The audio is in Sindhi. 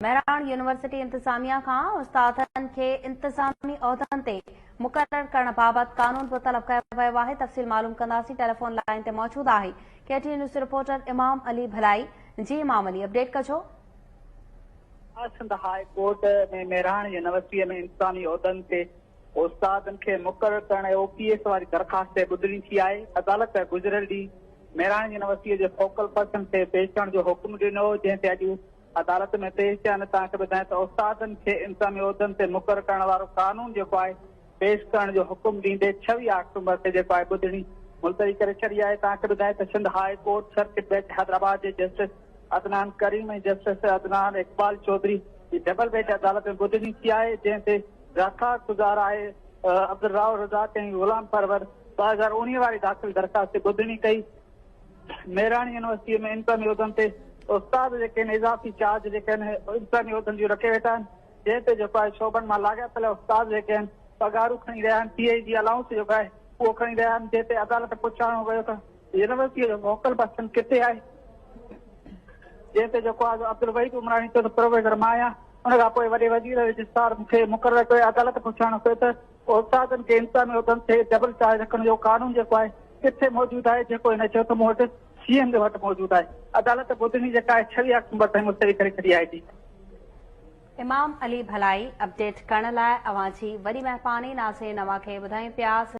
مهراڻ يونيورسٽي انتظاميا کان استادن کي انتظامي عهدن تي مقرر ڪرڻ بابت قانون به طلب ڪيو ويو آهي، تفصيل معلوم ڪنداسين، ٽيليفون لائين تي موجود آهي K T news reporter Imam Ali Bhalai, جي امام علي اپڊيٽ ڪجو. Sindh high court ۾ Mehran university ۾ انتظامي عهدن تي استادن کي مقرر ڪرڻ ۽ او پي ايس واري درخواست تي ٻڌڻي ٿي آهي، عدالت گذريل ڏينهن مهراڻ يونيورسٽي جي فوڪل پرسن کي پيش ٿيڻ جو حڪم ڏنو هو، جنهن تي اڄ عدالت ۾ پيش ٿيا آهن. توهان کي ٻڌايان ته استادن کي انتظامي عهدن تي مقرر ڪرڻ وارو قانون جيڪو آهي پيش ڪرڻ جو حڪم ڏيندي 26 آڪٽومبر تي جيڪو آهي ٻڌڻي ملتوي ڪري ڇڏي آهي. توهان کي ٻڌايان ته Sindh high court circuit bench Hyderabad جي جسٽس عدنان ڪريم ۽ جسٽس عدنان اقبال چوڌري جي ڊبل بينچ عدالت ۾ ٻڌڻي ٿي آهي جنهن تي درخواست گذار آهي عبدالرائو رزاق ۽ غلام پرور 2019 واري داخل درخواست تي ٻڌڻي ڪئي. مهراڻ يونيورسٽيء ۾ انتظامي عهدن تي استاد جيڪي آهن اضافي چارج جيڪي آهن انتظامي عهدن جون رکي ويٺا آهن جنهن تي جيڪو آهي شعبن مان لاڳاپيل استاد جيڪي آهن پگهارون کڻي رهيا آهن پي اي جي الائونس جيڪو آهي اهو کڻي رهيا آهن جنهن تي عدالت پڇاڻو ڪيو ته يونيورسٽيء جو فوڪل پرسن ڪٿي آهي جنهن تي جيڪو آهي عبدالوحيد عمراڻي چيو ته پروفيسر مان آهيان ان کان پوء وڏي وزير رجسٽرار مون کي مقرر ڪيو عدالت پڇاڻو ڪيو ته استادن کي انتظامي عهدن تي ڊبل چارج رکڻ جو قانون جيڪو آهي ڪٿي موجود آهي جيڪو هن چيو ته مون وٽ سي ايم وٽ موجود آهي عدالت ٻڌڻي جيڪا آهي 26 آڪٽومبر تائين ملتوي ڪري ڇڏي آهي جي. امام علي ڀلائي اپڊيٽ ڪرڻ لاء اوهان جي وڏي مهرباني ناظرين اوهان کي ٻڌايون پيا.